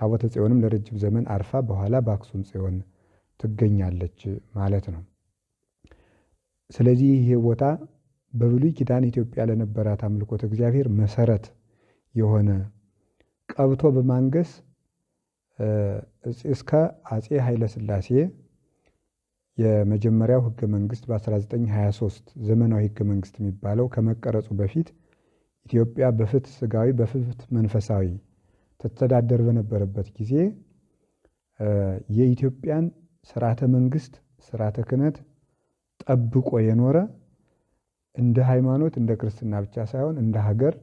ታቦተ ጽዮንም ለረጅም ዘመን አርፋ በኋላ በአክሱም ጽዮን ትገኛለች ማለት ነው። ስለዚህ ይሄ ቦታ በብሉይ ኪዳን ኢትዮጵያ ለነበራት አምልኮተ እግዚአብሔር መሰረት የሆነ ቀብቶ በማንገስ እስከ አፄ ኃይለ ሥላሴ የመጀመሪያው ሕገ መንግስት በ1923 ዘመናዊ ሕገ መንግስት የሚባለው ከመቀረጹ በፊት ኢትዮጵያ በፍትህ ስጋዊ በፍትህ መንፈሳዊ ትተዳደር በነበረበት ጊዜ የኢትዮጵያን ስርዓተ መንግስት ስርዓተ ክህነት ጠብቆ የኖረ እንደ ሃይማኖት እንደ ክርስትና ብቻ ሳይሆን እንደ ሀገር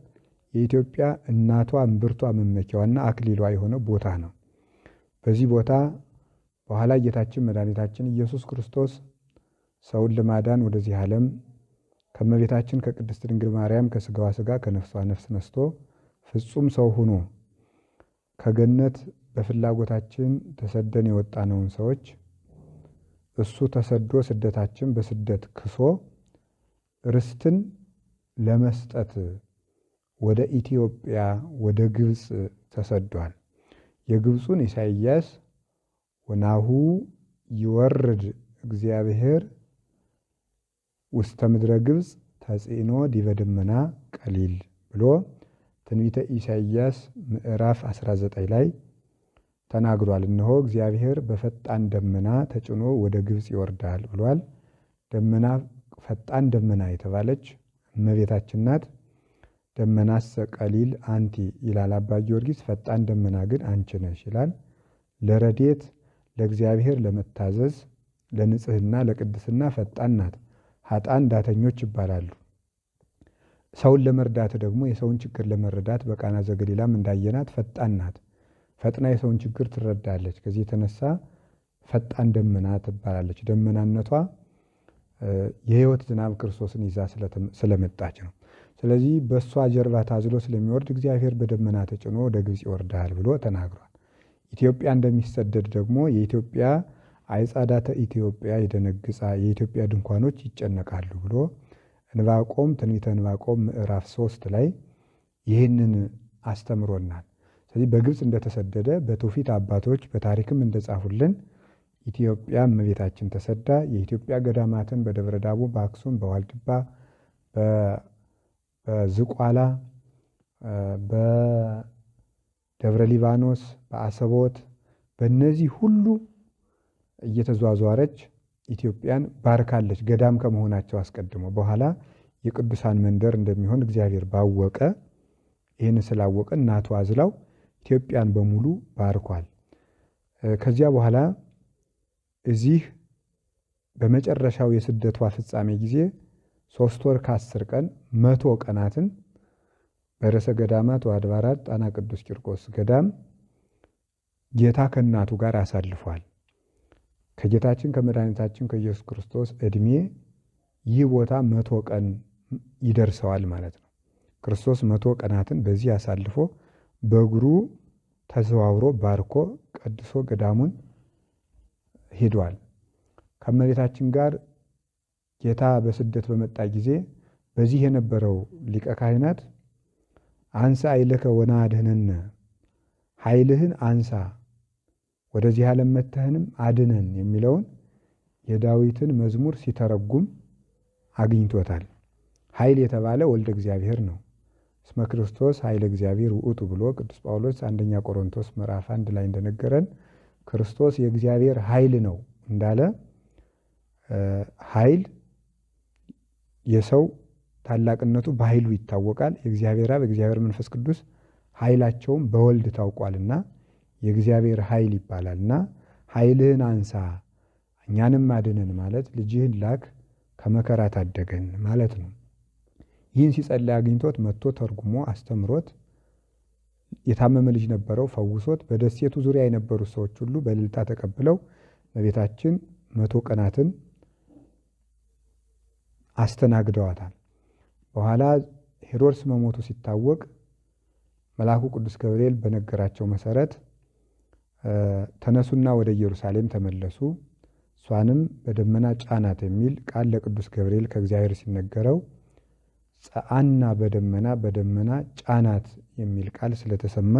የኢትዮጵያ እናቷ እምብርቷ መመኪያዋና አክሊሏ የሆነ ቦታ ነው። በዚህ ቦታ በኋላ ጌታችን መድኃኒታችን ኢየሱስ ክርስቶስ ሰውን ለማዳን ወደዚህ ዓለም ከእመቤታችን ከቅድስት ድንግል ማርያም ከስጋዋ ስጋ ከነፍሷ ነፍስ ነስቶ ፍጹም ሰው ሆኖ ከገነት በፍላጎታችን ተሰደን የወጣነውን ሰዎች እሱ ተሰዶ ስደታችን በስደት ክሶ ርስትን ለመስጠት ወደ ኢትዮጵያ ወደ ግብፅ ተሰዷል። የግብፁን ኢሳይያስ ወናሁ ይወርድ እግዚአብሔር ውስተ ምድረ ግብፅ ተጽዕኖ ዲበ ደመና ቀሊል ብሎ ትንቢተ ኢሳይያስ ምዕራፍ 19 ላይ ተናግሯል። እነሆ እግዚአብሔር በፈጣን ደመና ተጭኖ ወደ ግብፅ ይወርዳል ብሏል። ደመና ፈጣን ደመና የተባለች እመቤታችን ናት። ደመናሰ ቀሊል አንቲ ይላል አባ ጊዮርጊስ። ፈጣን ደመና ግን አንቺ ነሽ ይላል። ለረዴት ለእግዚአብሔር ለመታዘዝ ለንጽህና ለቅድስና ፈጣን ናት። ሀጣን ዳተኞች ይባላሉ። ሰውን ለመርዳት ደግሞ የሰውን ችግር ለመረዳት በቃና ዘገሊላም እንዳየናት ፈጣን ናት። ፈጥና የሰውን ችግር ትረዳለች። ከዚህ የተነሳ ፈጣን ደመና ትባላለች። ደመናነቷ የሕይወት ዝናብ ክርስቶስን ይዛ ስለመጣች ነው። ስለዚህ በእሷ ጀርባ ታዝሎ ስለሚወርድ እግዚአብሔር በደመና ተጭኖ ወደ ግብፅ ይወርዳል ብሎ ተናግሯል። ኢትዮጵያ እንደሚሰደድ ደግሞ የኢትዮጵያ አይጻዳተ ኢትዮጵያ ይደነግጻ የኢትዮጵያ ድንኳኖች ይጨነቃሉ ብሎ ዕንባቆም ትንቢተ ዕንባቆም ምዕራፍ 3 ላይ ይህንን አስተምሮናል። ስለዚህ በግብፅ እንደተሰደደ በትውፊት አባቶች በታሪክም እንደጻፉልን ኢትዮጵያ እመቤታችን ተሰዳ የኢትዮጵያ ገዳማትን በደብረ ዳሞ፣ በአክሱም፣ በዋልድባ፣ በዝቋላ፣ በደብረ ሊባኖስ፣ በአሰቦት በእነዚህ ሁሉ እየተዟዟረች ኢትዮጵያን ባርካለች። ገዳም ከመሆናቸው አስቀድሞ በኋላ የቅዱሳን መንደር እንደሚሆን እግዚአብሔር ባወቀ ይህን ስላወቀ እናቱ አዝላው ኢትዮጵያን በሙሉ ባርኳል። ከዚያ በኋላ እዚህ በመጨረሻው የስደቷ ፍጻሜ ጊዜ 3 ወር ከ10 ቀን 100 ቀናትን በርዕሰ ገዳማት ወአድባራት ጣና ቅዱስ ቂርቆስ ገዳም ጌታ ከእናቱ ጋር አሳልፏል። ከጌታችን ከመድኃኒታችን ከኢየሱስ ክርስቶስ ዕድሜ ይህ ቦታ 100 ቀን ይደርሰዋል ማለት ነው። ክርስቶስ 100 ቀናትን በዚህ አሳልፎ በእግሩ ተዘዋውሮ ባርኮ ቀድሶ ገዳሙን ሄዷል። ከእመቤታችን ጋር ጌታ በስደት በመጣ ጊዜ በዚህ የነበረው ሊቀ ካህናት አንሳ ኃይለከ ወናድኅነነ፣ ኃይልህን አንሳ ወደዚህ ዓለም መጥተህንም አድነን የሚለውን የዳዊትን መዝሙር ሲተረጉም አግኝቶታል። ኃይል የተባለ ወልደ እግዚአብሔር ነው። እስመ ክርስቶስ ኃይለ እግዚአብሔር ውእቱ ብሎ ቅዱስ ጳውሎስ አንደኛ ቆሮንቶስ ምዕራፍ 1 ላይ እንደነገረን ክርስቶስ የእግዚአብሔር ኃይል ነው እንዳለ ኃይል የሰው ታላቅነቱ በኃይሉ ይታወቃል። የእግዚአብሔር አብ የእግዚአብሔር መንፈስ ቅዱስ ኃይላቸውም በወልድ ታውቋልና የእግዚአብሔር ኃይል ይባላልና ኃይልህን አንሳ እኛንም አድነን ማለት ልጅህን ላክ ከመከራ ታደገን ማለት ነው። ይህን ሲጸልይ አግኝቶት መጥቶ ተርጉሞ አስተምሮት የታመመ ልጅ ነበረው ፈውሶት በደሴቱ ዙሪያ የነበሩ ሰዎች ሁሉ በእልልታ ተቀብለው እመቤታችን 100 ቀናትን አስተናግደዋታል። በኋላ ሄሮድስ መሞቱ ሲታወቅ መልአኩ ቅዱስ ገብርኤል በነገራቸው መሰረት ተነሱና ወደ ኢየሩሳሌም ተመለሱ፣ እሷንም በደመና ጫናት የሚል ቃል ለቅዱስ ገብርኤል ከእግዚአብሔር ሲነገረው ጸአና በደመና በደመና ጫናት የሚል ቃል ስለተሰማ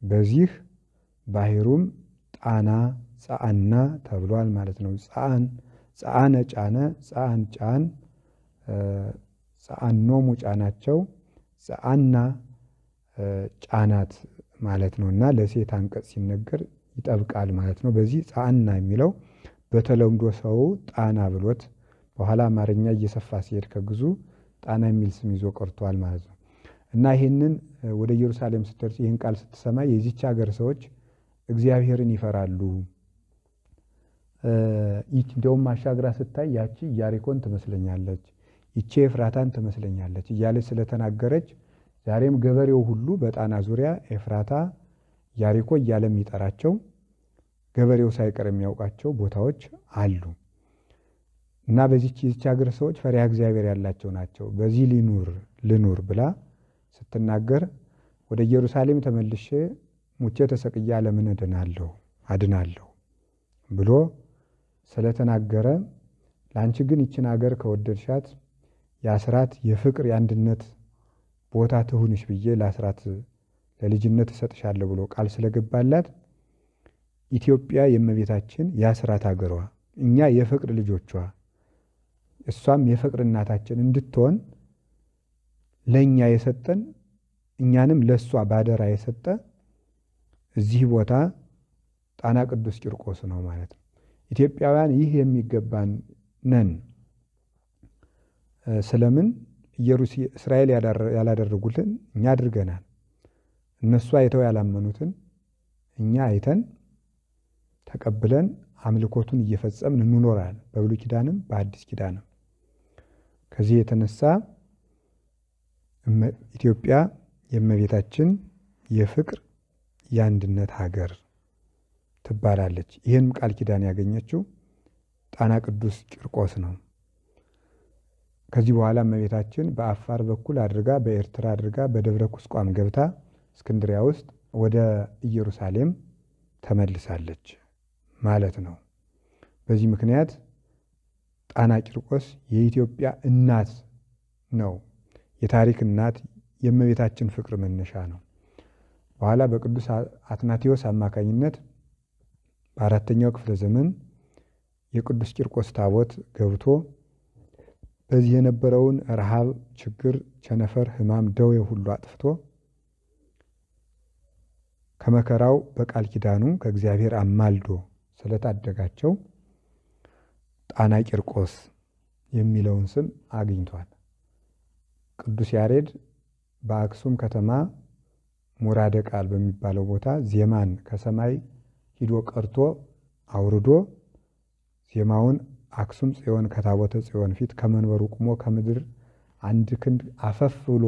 በዚህ ባህሩም ጣና ጻአና ተብሏል ማለት ነው። ጻአን ጻአነ ጫነ፣ ጻአን ጫን፣ ጻአኖሙ ጫናቸው፣ ጻአና ጫናት ማለት ነው። እና ለሴት አንቀጽ ሲነገር ይጠብቃል ማለት ነው። በዚህ ጻአና የሚለው በተለምዶ ሰው ጣና ብሎት በኋላ አማርኛ እየሰፋ ሲሄድ ከግዙ ጣና የሚል ስም ይዞ ቀርቷል ማለት ነው። እና ይህንን ወደ ኢየሩሳሌም ስትደርስ ይህን ቃል ስትሰማ የዚች ሀገር ሰዎች እግዚአብሔርን ይፈራሉ። እንደውም አሻግራ ስታይ ያቺ ኢያሪኮን ትመስለኛለች፣ ይቼ ኤፍራታን ትመስለኛለች እያለች ስለተናገረች ዛሬም ገበሬው ሁሉ በጣና ዙሪያ ኤፍራታ፣ ኢያሪኮ እያለ የሚጠራቸው ገበሬው ሳይቀር የሚያውቃቸው ቦታዎች አሉ። እና በዚች የዚች ሀገር ሰዎች ፈሪሃ እግዚአብሔር ያላቸው ናቸው። በዚህ ሊኑር ልኑር ብላ ስትናገር ወደ ኢየሩሳሌም ተመልሼ ሙቼ ተሰቅዬ ዓለምን እድናለሁ አድናለሁ ብሎ ስለተናገረ ለአንቺ ግን ይችን ሀገር ከወደድሻት የአስራት የፍቅር የአንድነት ቦታ ትሁንሽ ብዬ ለአስራት ለልጅነት እሰጥሻለሁ ብሎ ቃል ስለገባላት ኢትዮጵያ የእመቤታችን የአስራት ሀገሯ እኛ የፍቅር ልጆቿ እሷም የፍቅር እናታችን እንድትሆን ለእኛ የሰጠን እኛንም ለእሷ ባደራ የሰጠ እዚህ ቦታ ጣና ቅዱስ ቂርቆስ ነው ማለት ነው። ኢትዮጵያውያን ይህ የሚገባን ነን። ስለምን እስራኤል ያላደረጉልን እኛ አድርገናል። እነሱ አይተው ያላመኑትን እኛ አይተን ተቀብለን አምልኮቱን እየፈጸምን እንኖራለን። በብሉይ ኪዳንም በአዲስ ኪዳንም። ከዚህ የተነሳ ኢትዮጵያ የእመቤታችን የፍቅር የአንድነት ሀገር ትባላለች። ይህንም ቃል ኪዳን ያገኘችው ጣና ቅዱስ ቂርቆስ ነው። ከዚህ በኋላ እመቤታችን በአፋር በኩል አድርጋ በኤርትራ አድርጋ በደብረ ቁስቋም ገብታ እስክንድሪያ ውስጥ ወደ ኢየሩሳሌም ተመልሳለች ማለት ነው። በዚህ ምክንያት ጣና ቂርቆስ የኢትዮጵያ እናት ነው። የታሪክ እናት፣ የእመቤታችን ፍቅር መነሻ ነው። በኋላ በቅዱስ አትናቴዎስ አማካኝነት በ4ኛው ክፍለ ዘመን የቅዱስ ቂርቆስ ታቦት ገብቶ በዚህ የነበረውን ረሃብ፣ ችግር፣ ቸነፈር፣ ሕማም፣ ደዌ ሁሉ አጥፍቶ ከመከራው በቃል ኪዳኑ ከእግዚአብሔር አማልዶ ስለታደጋቸው ጣና ቂርቆስ የሚለውን ስም አግኝቷል። ቅዱስ ያሬድ በአክሱም ከተማ ሙራደ ቃል በሚባለው ቦታ ዜማን ከሰማይ ሂዶ ቀርቶ አውርዶ ዜማውን አክሱም ጽዮን ከታቦተ ጽዮን ፊት ከመንበሩ ቁሞ ከምድር አንድ ክንድ አፈፍ ብሎ